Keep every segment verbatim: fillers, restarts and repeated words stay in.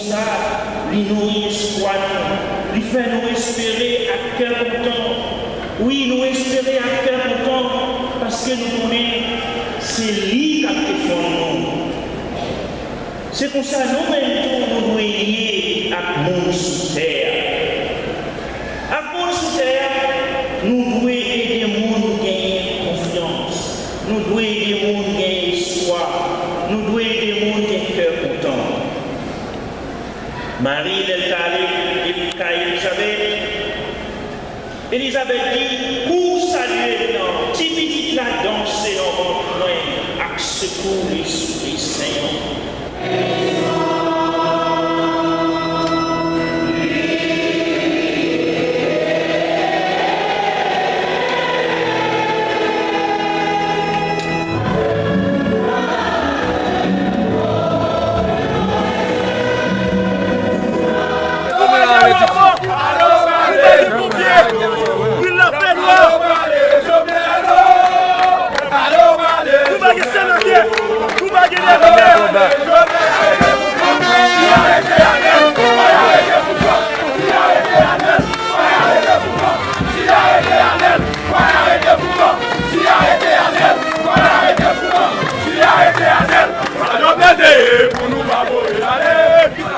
Sa, li nouri espwa nou, li fè nou espere ak kè kontan. Wi, nou espere ak kè kontan, paske nou konnen se li k ap defann nou. Se konsa, nou menm tou, nou dwe ye ak moun sou tè a. Ak moun sou tè a, nou dwe ede moun genyen konfyans. Nou dwe ede moun genyen espwa. Nou dwe ede moun gen kè kontan. Mari, lè l t ale kay Elizabèt, Elizabèt di, kou w salye m nan, ti pitit la danse anba pwen ak sekou Lespri Sen an.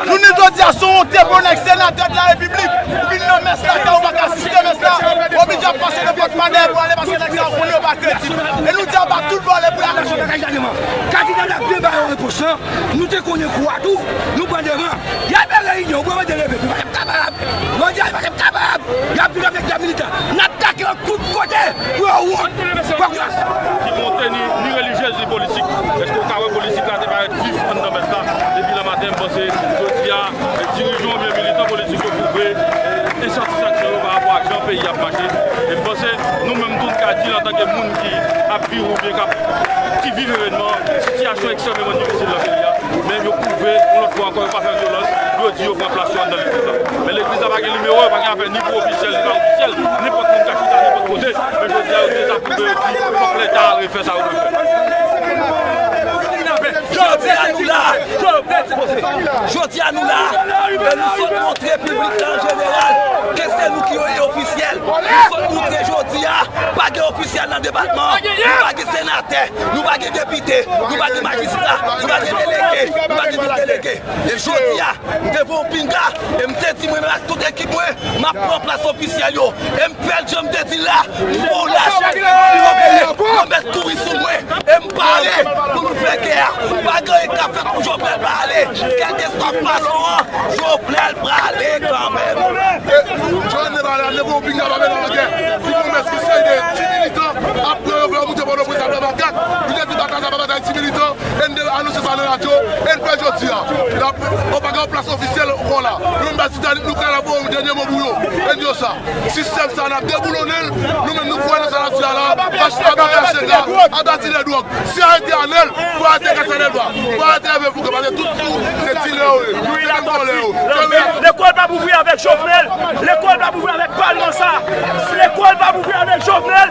Nou ni jodi a se yon onte pou nèg senatè de la repiblik. Ou vin nan mès la, ta ou pa ka asiste mès la. Ou oblije ap pase nan pòt pa dèyè pou ale paske nèg sa yo konnen yo pa kredib. E nou di a bat tout bò ale pou y ale. Kandida n ap byen ba yo repons lan, nou te konnen kou a tou, nou pran devan. Y al nan reyinyon, ou pran mande leve, nou pa t ap kapab. Mande a, nou pa t ap kapab. Y ap vin avèk de militan. N ap atake yo tout kote pou yo wont. Ki monte ni, ni relijyez ni politik. Èske w ka wè politik la te parèt vif anndan mès la? Depi nan maten, m panse jodi a, e dirijan oubyen militan politik yo pwouve, e, ensatisfaksyon yo pa rapò ak jan peyi ap mache. E m panse, nou menm tou, n ka di l antanke moun ki ap viv oubyen k ap, ki viv evènman, sitiyasyon ekstrèmeman difisil nan peyi a. Men yo pwouve, yon lòt fwa ankò, yo pa fè vyolans, yo di yo pran plas yo anndan legliz la. Men legliz la pa gen nimewo, yo pa gen afè ni pou ofisyèl, ni pa ofisyèl. Nenpòt moun ka chita nenpòt kote. Men jodi a, yo deza pwouve, yo di, fòk Leta a refè sa yo dwe fè. Jodi a, nou la. Jodi a, nou la. E nou sot montre piblik la an jeneral ke se nou ki ofisyèl. Nou sot montre jodi a, pa gen ofisyèl nan depatman an. Nou pa gen senatè, nou pa gen depite, nou pa gen majistra, nou pa gen delege, nou pa gen vin delege. E jodi a, m te voye yon pinga, e m te di mwen menm ak tout ekip mwen, m ap pran plas ofisyèl yo. E m fè l jan m te di l la, m voye w lach. Si yo vle, yo mèt kouri sou mwen. E m pare pou nou fè gè a. Pa gen anyen k ap fèt pou Jovenel pa ale. Kèlkeswa fason an, Jovenel prale kanmenm. E, Jovenel pa ale, ne voye yon pinga pa mete nan gè. Li pwomès ki seri de ti militan ap pran yo, fè yo moute Pòtoprens ap fè makak. Li te di batay sa pa batay ti militan. E n te anonse sa nan radyo, e n fè jodi a. N ap, nou pa gen yon plas ofisyèl ankò la. Nou menm Titanik, nou ka la voye yon dènye mo pou yo. E n di yo sa. Sistèm sa a, n ap deboulonnen l. Nou menm, nou kwè nan sa n ap di a la. Aba H T K, aba ti lè dwòg. Si arete Anèl, fò arete Casanova. Fò arete Hervé Foucan, paske tout tou, se dilè yo ye. Se menm vòlè yo. Lekòl p ap ouvri avèk Jovenel. Lekòl p ap ouvri avèk palman sa. Lekòl p ap ouvri avèk Jovenel.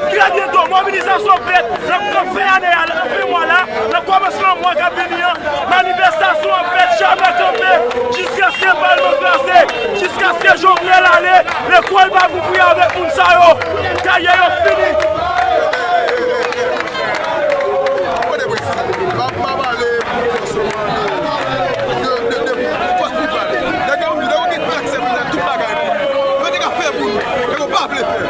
Trè byento, mobilizasyon fèt. Nan, nan fen ane a, nan fen mwa la, nan kòmansman mwa k ap vini an, manifestasyon ap fèt, chak ap kanpe, jiskaske palman kraze, jiskaske Jovenel ale, lekòl p ap ouvri avèk moun sa yo. Kayè yo fini. Kote polis la? M ap, m ap pale pou fòs mwen de, de, de fòs pou pale. Nèg yo, nèg yo gen taksè pou nèg tout bagay pou nou. Yo te ka fè pou nou, men yo pa vle fè.